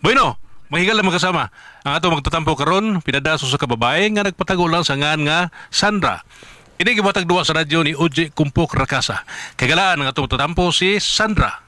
Bueno, mahigal lang magkasama. Ang ato magtatampo karon pinadaso sa kababae nga nagpatago lang sa ngan nga Sandra. Ini gibatag duwa sa radyo ni Uji Kumpok Rakasa. Kagalaan ang ato magtatampo si Sandra.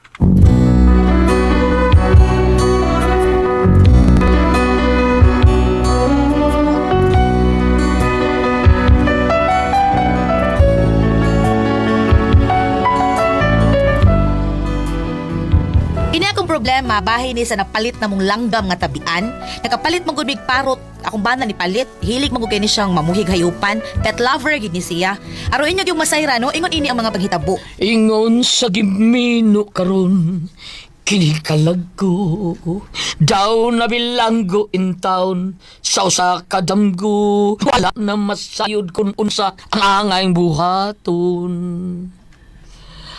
Kini akong problema bahin ni sa napalit na mong langgam nga tabian. Nakapalit man gud mig parot. Akong bana ni palit. Hilig man gud kay ni siyang mamuhig hayupan. Pet lover gid ni siya. Aron inyo yung masayra no, ingon ini ang mga panghitabo. Ingon sa gimino karon kinikalag ko daw na bilanggo in town sa usa ka damgo wala na masayod kun unsa ang angayng buhaton.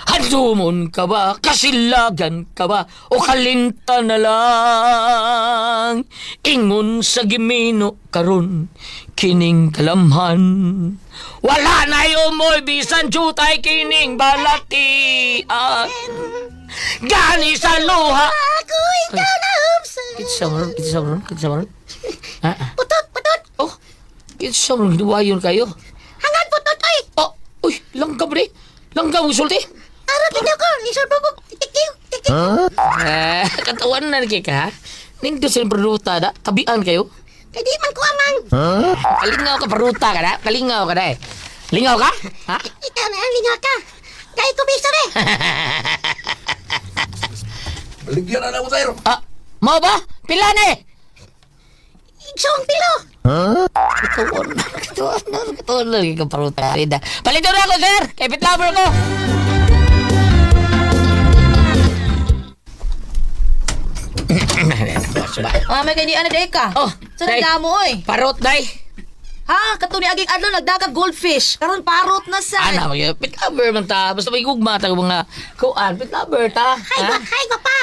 Handumon ka ba? Kasilagan ka ba? O kalinta na lang? Ingon sa gimino karon kining kalamhan. Wala na umoy bisan jutay kining balatian. Gani sa luha. Ako ikaw na hubsa. Kitsa mo ron, kitsa mo ron, kitsa mo ron. Ha? Putot, putot. Oh, kitsa mo ron, ginuwayon kayo. Hangad putot oy. Oh, uy, langgam rin. Langgam, sulti. Aron gid ko, lisod mo ko. Tikiw, tikiw. Ah, katawan na kay ka. Nindot sa paruta da, tabian kayo. Kay di man ko amang. Kalingaw ka paruta ka na, kalingaw ka na eh. Lingaw ka? Ha? Ikaw na ang lingaw ka. Kay ko bisa eh. Baligyan na na ko sa'yo. Ah, mao ba? Pila na eh. Igsoong pilo. Katawan na, katawan na, katawan na kay ka paruta. Rida. Palito na ako, sir! Kay pit lover ko! Ah, may kay ni ana day ka. Oh, So day. nagdamo oy. Parot, day! Ha, katong ni aging adlaw nagdaga goldfish. Karon parot na sad. Ana, mag pit lover man ta. Basta may gugma ta mga kuan, pit lover ta. Ha? Hay papa.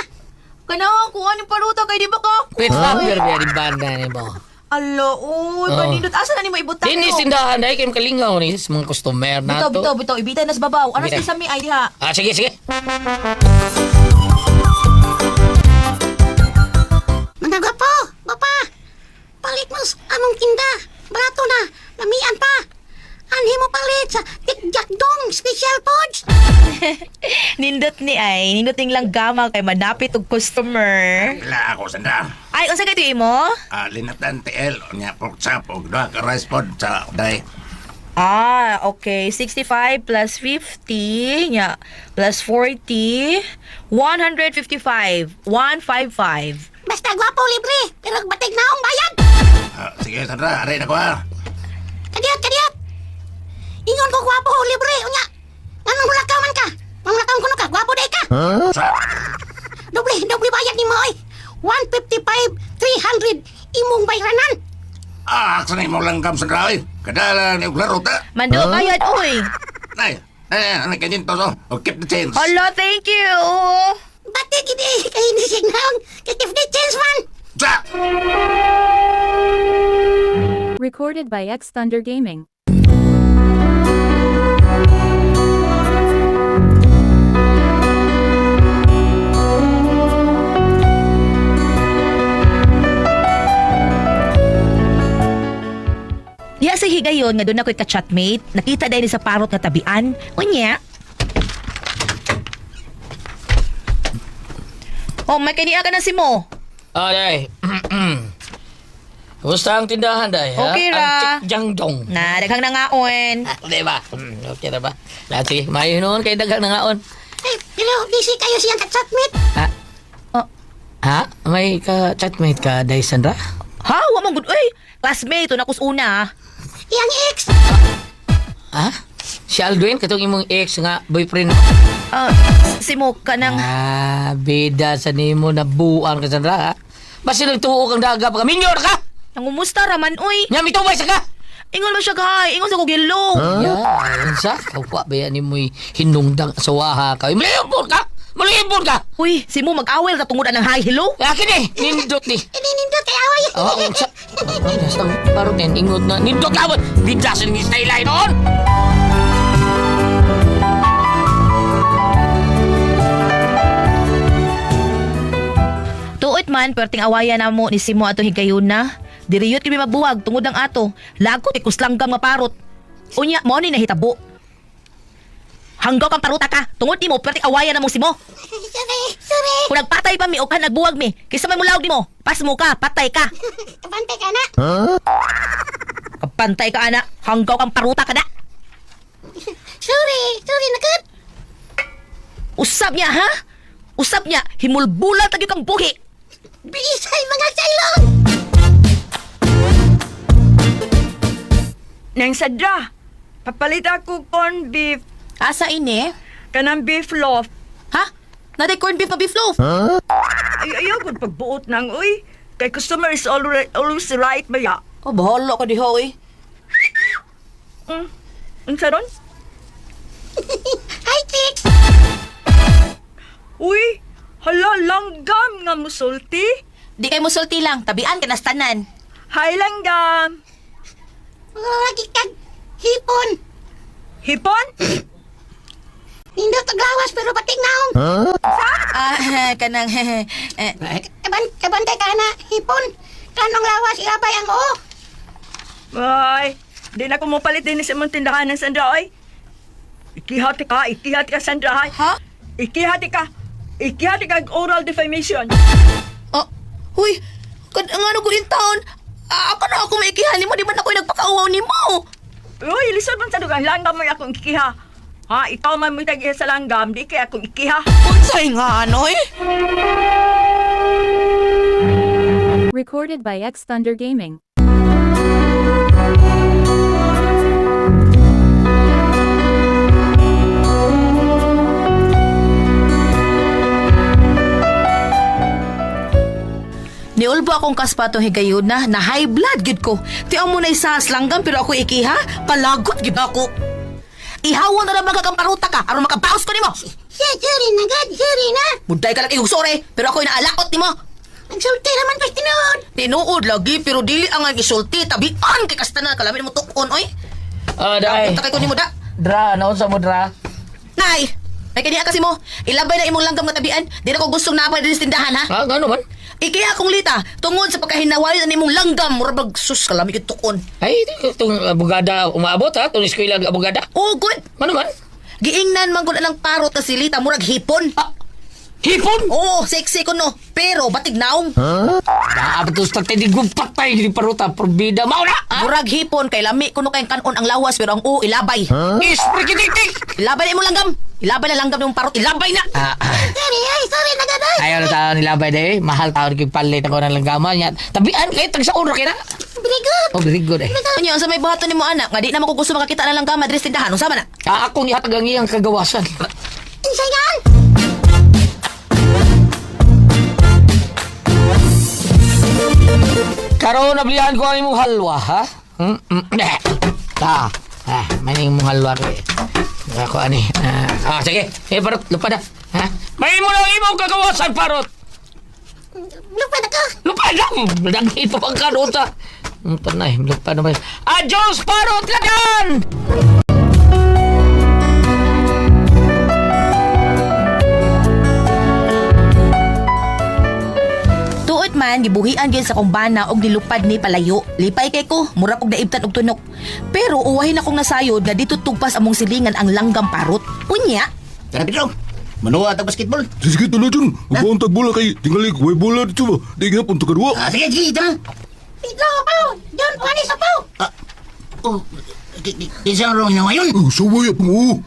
Kanang kuha ni paruta kay di ba ka? Pit lover ba di banda ni mo? Alo, uy, Oh. kanindot asa na nimo ibutang? Dini sindahan dai kay makalingaw ni sa mga customer Bitaw, nato. bitaw, bitaw. Ibitay na sa babaw. Ano Ibitay. sa mi ay diha? Ah, sige, sige. Mga gwapo, gwapa. Palit mo sa among tinda. Barato na, lamian pa. Anhi mo palit sa Tikjakdong Special Foods. Nindot ni ay, nindot ning langgama kay manapit og customer. Pila ako, Sandra. Ay, unsa kay tuyo mo? Ah, linatan TL. Nya, pork chop. O duha ka rice pod sa day. Ah, okay. 65 plus 50, nya, plus 40, 155. 155. Basta gwapo libre, pero batig na akong bayad. Ah, sige, Sandra. Aray na ko ah. Kadiyot, kadiyot. Ingon ko gwapo libre, unya. Nganong mulakaw man ka? Mamulakaw kuno ka, gwapo day ka. Sa, Doble, doble bayad nimo oy. 155, 300 imong bayranan. ah, aksa na imong langgam, Sandra. Oy. Kadala ni og laro ta. Mando, bayad, oy. Nay, nay, nay, kanyin to so. O, keep the change. Hala, thank you. Batig gid eh, kay ni signal, kay keep the change man. Sa! Recorded by X Thunder Gaming. Diha sa higayon nga doon ako'y ka-chatmate, nakita dahil sa parot nga tabian. Unya. Oh, may kaniya ka na si mo. Ah, day. Kumusta ang tindahan, day? Ha? Okay ra. Ang Tikjakdong. Na, daghang nangaon. Di ba? Okay na ba? Lahat sige, maayo noon kay daghang nangaon. Eh, pero busy kayo siyang ka-chatmate. Ha? Oh. Ha? May ka-chatmate ka, day Sandra? Ha, wa man gud oy. Classmate, una kus una. Iyang ex. Ha? Si Aldwin, katong imong ex nga boyfriend. Ah, si mo kanang Ah, bida sa nimo na buang ka Sandra, ha? Basta nagtuo kang daga pagka minyor ka! nangumusta raman oy. Nya mitubay sa ka! Ingon man siya kay, ingon sa kog hello. Yeah, unsa? Kawa ba yan nimoy hinungdang asawaha ka? Malibon ka! Malibon ka! Uy, si mo mag-awel ka tungod anang hi hello. Akin eh! Nindot ni! Ini nindot kay away. Oh, unsa? Basta parang yan, ingot na. Nindot ka! Bida sa ni style noon! Tuot man, perting awayan na mo ni Simo ato higayuna. Diriyot kami magbuwag tungod ang ato. Lagot ikuslanggam nga parot. Unya, mo ni nahitabo. Hanggaw kang paruta ka. Tungod nimo, perting awayan na mo si Mo. Sorry, sorry. Kung nagpatay pa mi o ka nagbuwag mi, kaysa may mulawag nimo, pas mo ka, patay ka. Kabantay ka na. Kapantay ka ana, hanggaw kang paruta ka na. Sorry, sorry na gud. Usab niya ha? Usab niya, himulbulan tagyo kang buhi. Bisay mga sailong. Nang sadra, papalit ako corn beef, Asa ini? kanang beef loaf. Ha? Naday corn beef na beef loaf. Ay, ayaw gud pagbuot nang uy. Kay customer is always, always right ba ya? Oh, bahala ka diha oy. Unsa ron? Hi, chick. Uy, hala langgam nga musulti. Di kay musulti lang, tabian ka nas tanan. Hi langgam. Lagi kag hipon. Hipon? Nindot og lawas pero batik naong. Ah, kanang eh, Kabantay ka na, hipon. Kanong lawas ilabay ang oo. Ay, di na ko mopalit din sa imong tindahan ng Sandra oy. Ikihati ka, ikihati ka Sandra hay. Ha? Ikihati ka. Ikihati ka og oral defamation. Oh, huy, kad ang ano ko in town. Ah, ako na ako maikihan nimo, di ba na ako'y nagpakauwaw nimo? Uy, lisod man sa dugang langgam mo akong ikiha. Ha, ikaw man mo tag sa langgam, di kay akong ikiha. Unsay nga anoy? Recorded by X Thunder Gaming. Niulbo akong kaspatong higayuna na high blood gid ko. Ti amo na isa langgam pero ako ikiha, palagot gid ako. Ihawon na lang mga kang paruta ka aron makabaos ko nimo. Sorry na gud, sorry na. Muday ka lang iyong sorry, pero ako'y naalakot nimo. Nagsulti naman ko tinuod. Tinuod lagi pero dili ang ang isulti tabian kay kastanan kalamin mo tukon oy. Ah, day. Takay ko nimo da. Dra, naunsa mo dra? Nay, ay kaniya kasi mo, ilabay na imong langgam nga tabian. Di na ko gustong napay din sa tindahan ha. Ah, ngano man? Ikiha akong lita tungod sa pagkahinawayon ang imong langgam mura bag sus kalami gid tukon. Ay, itong abogada umaabot ha, itong eskwela ang abogada. Oh, good. Ano man? Giingnan man gud anang parot na si Lita murag hipon. Ah, hipon! Oo, sexy ko no. Pero batig naong. Dapat ito sa tinig kong patay, hindi paruta, probida, mauna! Ha? Murag hipon kay lami kuno kay kanon ang lawas pero ang oo ilabay. Isprikitiktik! Ilabay na imong langgam. Ilabay na langgam nimong parot. Ilabay na. Ah, ah. Sorry, ay, sorry na gud. ay. Ayaw na tao nilabay day. Mahal tao rin palit ako ng langgaman niya. Tabian kayo, tag sa ulo kaya na. Very good. Oh, very good eh. Unya unsa may buhaton nimo anak nga di na man ko gusto makakita na langgam adres tindahan. Unsa man na? Ah, akong ihatag ang iyang kagawasan. Unsay gan? Karon nablihan ko ang imong halwa, ha? Hmm? Mm. Eh. Ah, ah, may imong halwa ko eh. Ako ani. Ah, ah, sige. Eh, parot, lupa na. Ha? May mo lang imong kagawasan, parot. Lupa na ka. Lupa na! Nagito ang karuta. Tanay, lupa naman. Adios, parot, lagan! Tuot man gibuhian gyud sa kumbana og nilupad ni palayo. Lipay kay ko, mura kog naibtan og tunok. Pero uwahin akong nasayod nga dito tugpas among silingan ang langgam parot. Unya, Tara Pedro. Manuwa tag basketball. Sige, tuloy dyan. Magbuong tagbola kay tingali, way bola dito ba? Di nga, punta ka duwa. Ah, sige, sige, tara. Pedro, paw. John, panis sa paw. Ah, oh, di, di, di sa rong hinawayon. Oh, saway mo.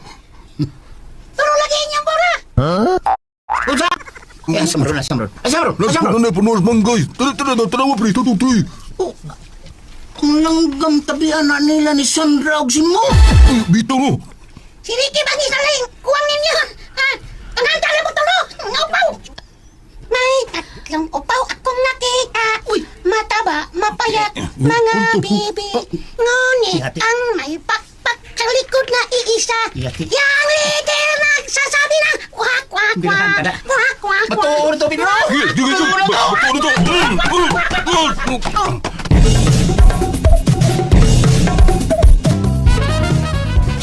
Turo lagi inyong bora. Unsa? Eh, asa maron, asa maron. Asa maron, asa maron. Nagpunan na punos manggay. Tara, tara, tara, tara, pre. Tutu, tuy. Oh, ang langgam tabian na nila ni Sandra og si Mo. Uy, bitaw mo. Si Ricky bang isaling? Kuwang ninyo. Ah, ang handa lang mo tulo. Ang upaw. May tatlong upaw akong nakita. Uy. Mataba, mapayat, mga bibi. Ngunit Yati. ang may pakpak sa likod na iisa. Yati. Yang leader nagsasabi ng kwak, kwak, Birahan kwak. ka na. Kwak, kwak, kwak. Matuor to, Pedro. Sige, sige, sige. Batuan na to. Mm, mm, mm.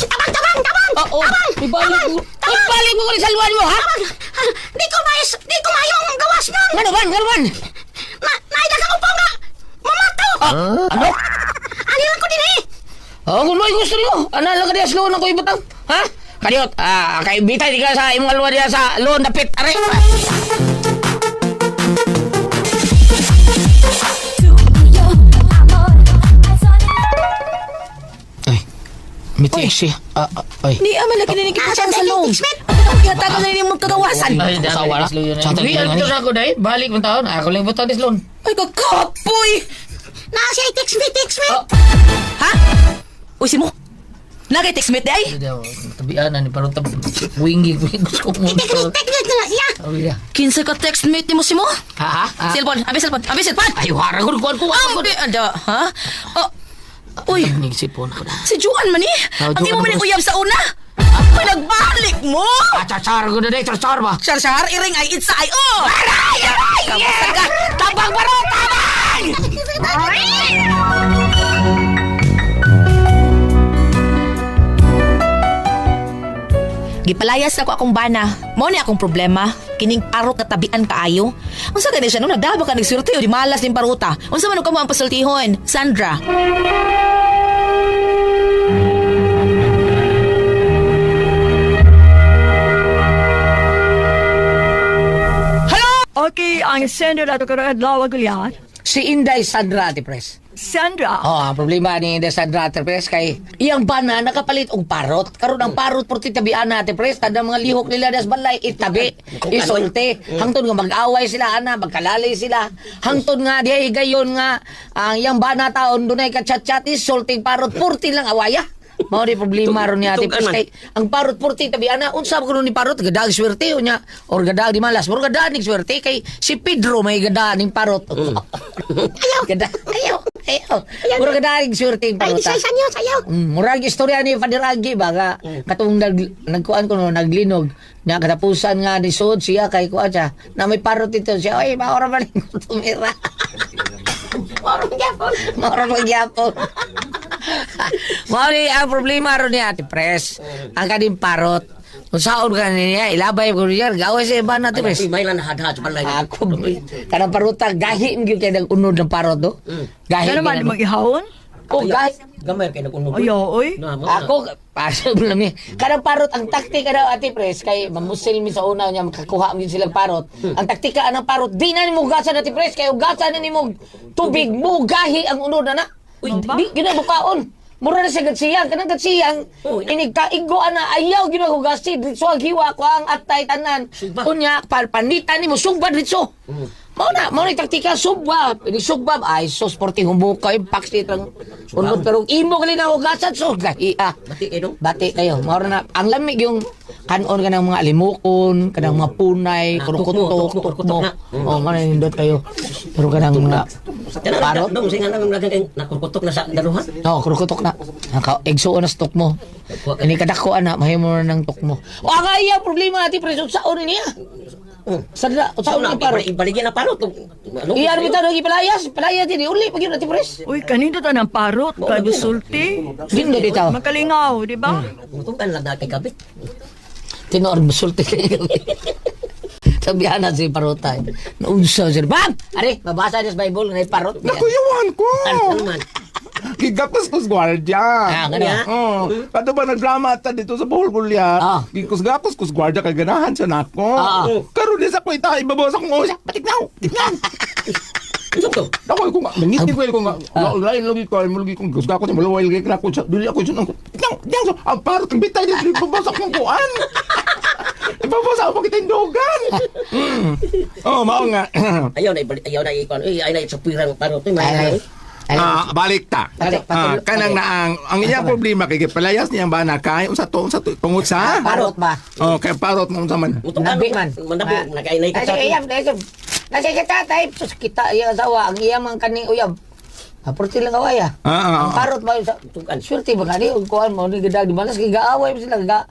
Tabang, tabang, tabang! Oo, ibalik mo. Ibalik mo ko rin sa halwa mo, ha? Di ko mais, di ko mayong gawas. Desmond! Ngano man, ngano man? Na, naida ka upo nga! Mamato! Ano? Ano lang ko din eh! Oh, kung may gusto nimo, ano lang ka diya sa loon ako ibutang? Ha? Kadiot, kay bitay di ka sa imong alwa diya sa loon dapit are. Ay, mitik siya. Ay. Ni ama lagi ni Asa kiputang sa sa loob. text mate? Ang gihatagan na nimo kagawasan. Asawa na. Uy, ano sa ako dahil? Balik mo taon. Ako lang butang dislon. Ay kakapoy. Na siya text mate, text mate! Ha? Uy simo. Nagay text mate di ay. Tabian na ni parang tab wingi gusto ko mo. Text mate, text mate na siya! Sabi niya. Kinsa ka text mate nimo simo? Ha ha? Ah. Cellphone, abi cellphone, abi cellphone. Ay, wara ko ko ko. Ambi anda, ha? Oh. Uy, Ning sipon ko na. si Juan man ni. Oh, Ang Juan imo man man. ni uyab sa una. Uy, nagbalik mo. Ah, char ko na day, char ba? Char char iring ay itsa ay oh. Aray, aray. Kamusta ka? Tabang baro, tabang! Gipalayas ako akong bana. Mao ni akong problema. Kining parot na tabian kaayo. Unsa gani siya no nagdaba ka nagsulti o di malas ning paruta. Unsa man kamo ang pasultihon, Sandra? Okay, ang sender ato karon adlaw Goliath. Si Inday Sandra, Ate Pres. Sandra. Oh, ang problema ni Inday Sandra Ate Pres kay iyang bana nakapalit og parot. Karon ang parot porti tabian na Ate Pres, tanang mga lihok nila das balay itabi, isolte. Hangtod nga mag-away sila ana, magkalalay sila. Hangtod nga dihay higayon nga ang iyang bana taon dunay ka chat-chat isulting parot porti lang awaya. Mao ni problema ron ni Ate Pres kay ang parot porti tabi ana unsa ba kuno ni parot gadag swerte unya or gadag di malas murag gadag ning swerte kay si Pedro may gadag ning parot. Ayaw! Gada. Ayaw. Ayaw. Murag gadag ning swerte ning Ay, parot. di sa niyo, sayaw! Murag istorya ni Father Agi ba nga katong nagkuan ko no naglinog na katapusan nga ni Sod siya kay kuan siya na may parot dito siya oy maora ba ning tumira. Moro gyapon! Maora pa gyapon. Mao ni ang problema ron ni Ate Pres. Ang kaning parot. Kung saon ka niya, ilabay ko niya, gawin sa iba na Ate Pres. May lang nahadhad sa balay. Ako, kanang paruta, gahi mo gyud kay nag-unod ng parot do. Gahi. Ano man gyud. mag ihawon? Oh, gahi. Gamay kay nag-unog. Ayaw, oy. Na, mo na. Ako, paso mo lang eh. Kanang parot, ang taktika daw, Ate Pres, kay mamusil mi sa una niya, makakuha mo silang parot. Ang taktika anang parot, di na nimo hugasan, Ate Pres, kay hugasan na nimo tubig, mugahi ang unod na na. Uy, di, ginabukaon. Mura na siya gatsiyang, kanang gatsiyang, inig kaigo ana, ayaw ginahugasi, ditso ang hiwa ko ang atay tanan. Unya, panitan nimo sugba ditso. Mao na yung taktika, sugba. Ini sugba, ay sus, porti humuka, yung paksi itang unod, pero imo gali na hugasan, so, gahi ah. Bati kay dong. Bati kayo. Mao na ang lamig yung kanon ka ng mga alimukon, kanang mga punay, kurukutok, tukmo, tukmo. na. Oh, mao na nindot kayo. Pero kanang mga parot. Dong singa nang kay nakurkutok na sa daluhan. No, kurukutok na. Naka igsuon na sa tukmo. Ini kadako ana, mahimo na ng tukmo. O ang iya problema ati preso saon niya. Sadla, saon Sa ni parot. Ibaligyan na parot. Ano? Iya bitaw nang ipalayas, palayas din uli pag yun ati pres. Uy, kanino ta ng parot? Kadusulti. Dindo bitaw. Makalingaw, di ba? Mutukan lang na kay kabit. Tinuod musulti kayo. Sabihan na si Parota. Naunsa siya. Bam! Are, mabasa niya sa Bible nga parot. Nakuyawan ko! Ano man? Gigapos ko sa gwardiya. Ah, gano? Oo. Kato ba nagdrama ta dito sa Bohol Gulya? Ah. Gikusgapos ko sa gwardiya kay ganahan siya nako. Ah. Karon ni sa kwenta ibabaw sa kong usak. Patignaw! Tignaw! Ano to? Ako ko nga, nangiti ko ko nga. Lain lagi ko, ay lagi kong gusga ko sa maluway lagi ko sa dili ako sa tignaw. Tignaw so ang parot ang bitay dito ibabaw sa kong kuan. Ibabaw sa akong kitindugan. Oh, mao nga. Ayaw na ibalik, ayaw na ikuan. Uy, ay na sa pirang parot. Uy, Ay, may ay. Ah, balik ta. Balik, Ah, kanang na ang iyang problema kay gipalayas niyang bana kay unsa to tungod sa Parot ba? Oh, kay parot mo unsa man. Mutukan. Nabi man. Manabi, nakainay ka Ay, sa. iyam, nasa siya tatay. Sus, kita iya asawa. Ang iyam ang kaning uyab. Aporti lang away ah. Ah, Ang parot ba? Swerte ba kani? Ug kuan mo ni gadag di malas kay gaaway sila ga.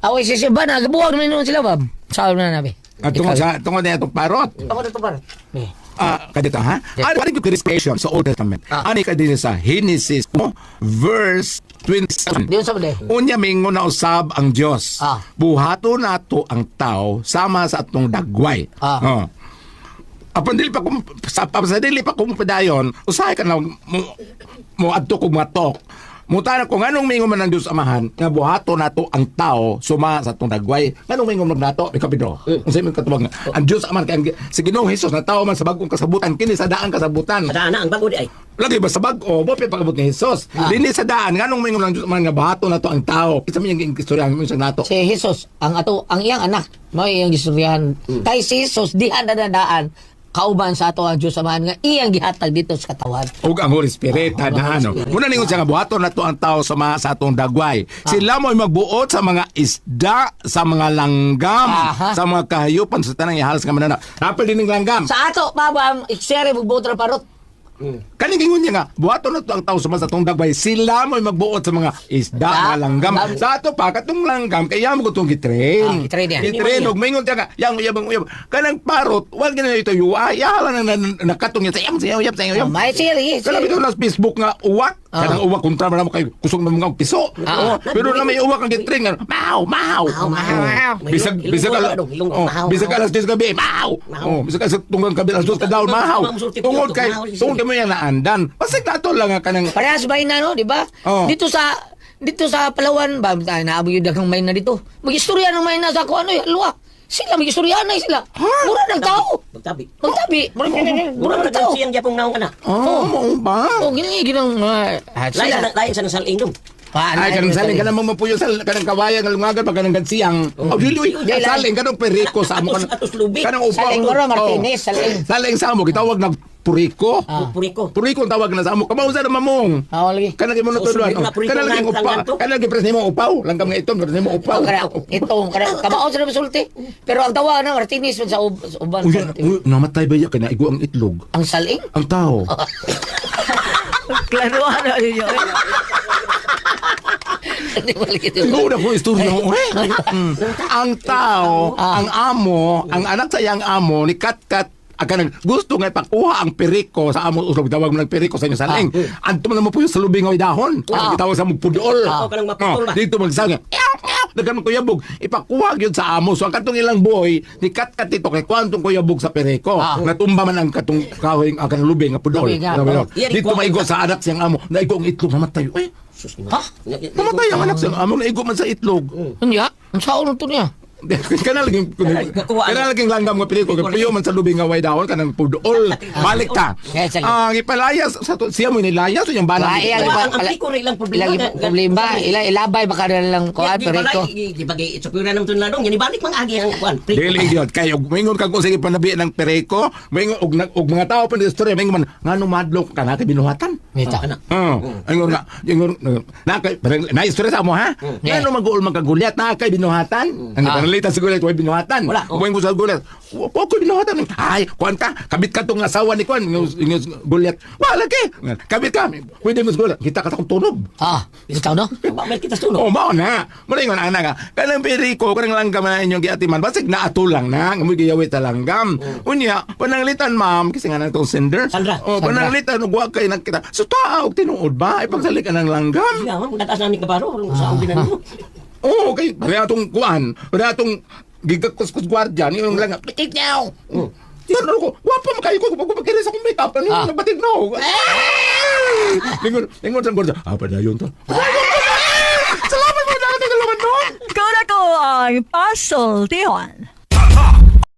Away siya siya ba nagabuwag naman noon sila ba? Sabi na nabi. Ah, tungod na itong parot. Ako na to parot. Eh. Ah, kadito ha? Ano pa rin yung creation sa Old Testament? Ani ka din sa Genesis verse 27. Di unsa ba de? Unya mingon na usab ang Dios. Ah. Buhaton nato ang tao sama sa atong dagway. Ah. Oh. Apan dili pa ko sa dili pa ko padayon, usahay ka na mo, mo adto ko mga talk. Mutana ko nganong mingon man ang Dios Amahan nga buhaton nato ang tao suma sa atong dagway. Nganong mingon man nato ikaw, Pedro? Unsay man katubag nga ang Dios Amahan kay si Ginoong Hesus na tao man sa bag-ong kasabutan, kini sa daang kasabutan. Sa daan na ang bago di ay. Lagi ba sa bag-o, mo pagabot ni Hesus. Dinhi sa daan, nganong mingon ang Dios Amahan nga buhaton nato ang tao? Kinsa man yung istorya ang sa nato? Si Jesus, ang ato, ang iyang anak, mao iyang gistoryahan. Kay si Jesus diha na dadaan kauban sa ato ang Dios Amahan nga iyang gihatag dito sa katawan. Ug ang Holy Spirit, Ah, tanahan, no? Holy Spirit. Muna ningon siya nga buhaton nato ang tao sa mga sa atong dagway. Sila mo'y magbuot sa mga isda, sa mga langgam, sa mga kahayupan, sa tanang ihalas nga manana. Napil din ng langgam. Sa ato pa ba ang iksere magbuot ra parot? Kaning ingon niya nga, buhaton nato ang tao sa mga sa atong dagway. Sila mo'y magbuot sa mga isda, mga langgam. Langgam. Sa ato pa, katong langgam, kaya mo itong gitrain. Ah, gitrain niya. Gitrain, ug maingon siya nga, yang uyab ang uyab. Kanang parot, wag ganun ito, yuwa, yahala na nakatong niya sa iyang, sa iyang, sa iyang. Oh, may siri. Kala bitaw na sa Facebook nga uwak, kanang uwak kontra man mo kay kusog man mga piso. Oh, pero na may uwak ang gitring nga maw maw. Maw. Bisag Ilonggo, bisag ala, ilonggo, ilonggo, oh, mahaw, bisag mahaw. alas 10 gabi, maw. Mahaw. Oh, bisag sa tunggang gabi alas 2 ka daw mahaw. Tungod kay tungod kay mo yan naandan. Basig na ato lang nga kanang Parehas ba na no, di ba? Oo. Dito sa Palawan ba ay naabot yung daghang mayna dito. Magistorya ng mayna sa ako ano eh, alwa. Sila magistorya na sila. Mura ng tao. Magtabi. Magtabi. Mura Mura ng man tao. ang siyang japong naong kana. Oh, mao ba? Oh, gini ginang Lain sila. sa lain sa nang saling dong. Pa, Ay, kanang saling kanang mga mapuyo sa kanang kawayan nga lungagan pa kanang gansiyang. Oh, dili uy, Dili. saling kanang periko sa amo Atos kanang atos lubi. kanang upaw. Saling Moro Martinez, saling. Saling sa amo gitawag nag puriko. Puriko. Puriko ang tawag na sa amo. Kamaw sa mamong. Ah, lagi. Kanang imo So, natuduan. sunod na puriko Kanang laging nga upaw. ang to. Kanang gipres nimo upaw. Langgam nga itom, nimo upaw. Oh, kana ito kana kamao sa sulti. Pero ang tawa na Martinez man sa, sa uban. Uy, uy, namatay ba ya kay naigo ang itlog? Ang saling. Ang tao. Klaro na ninyo. Hindi mo lagi ito. Tinuod ako istorya mo. Eh. Ang tao, ang amo, ang anak sa iyang amo ni Katkat kanang gusto nga ipakuha ang periko sa amo uslog, tawag mo ng periko sa inyo saling. Anto man mo po yung salubing nga dahon. Gitawag sa mugpudol. Ah. Kanang maputol ba? Dito magsang. Dagan kuyabog ipakuha gyud sa amo. So ang katong ilang boy ni Katkat dito kay kuantong kuyabog sa periko. Natumba man ang katong kahoy ang kanang lubing nga pudol. Lubing nga, Ano, oh. Dito maigo sa anak siyang amo. Naigo ang itlog, namatay. Uy, Ha? namatay ang anak siyang amo, naigo man sa itlog. Unya, ang saon to niya. Kana laging kana laging langgam nga pili ko kay puyo man sa lubing nga way dahon kanang pudol. Balik ta. Yes, sige. Ang ipalayas sa to, siya mo nilayas o yung bana. Wa, iya, Ang ang piko rin lang problema. Ilang problema, ila ilabay baka na lang kuan Di ba periko. di ba itsupira ng tunladong yan ibalik mang agi ang kuan. Priko. Dili gyud kay og moingon kag sige panabi ng pereko, moingon og og mga tao pa ni istorya moingon man nganong madlok ka na kay binuhatan. Mita. Kana. Oh, ingon nga, ingon na kay na istorya sa mo ha. Ngano mag-uol man kag Goliath na kay binuhatan. Ang panalita sa Goliath way binuhatan. Wala, oh. Moingon sa Goliath, wa ko binuhatan. Ay, kuan ka, kabit ka tong asawa ni kuan ingon Goliath. Wala kay. Kabit ka. Pwede mo sa Goliath. Kita ka sa akong tunog. Ah, ikaw no? Ba mer kita suno. Oh, mao na. Muna ingon ana nga. Kanang periko, kanang langgam na inyong giatiman. Basig naato lang na, ngamoy giyawit sa langgam. Unya, pananglitan ma'am, kasi nga na itong sender. Sandra. Oh, pananglitan ug wa kay nagkita. So tao og tinuod ba ipagsalik ka ng langgam? Sige, man nataas na ni kabaro sa ang binan mo. Oo, kay pareha atong kuan, pareha atong gigakuskus gwardiya ni yung langgam. Pitik niyaw. Pero ko, wa pa makayo ko pag pagkiri sa akong makeup, ano yung nabatig na ako. Lingon, lingon sa gwardiya. Ah, padayon to. Salamat mo na, tingalaman noon. Ikaw na ko ang pasultihan.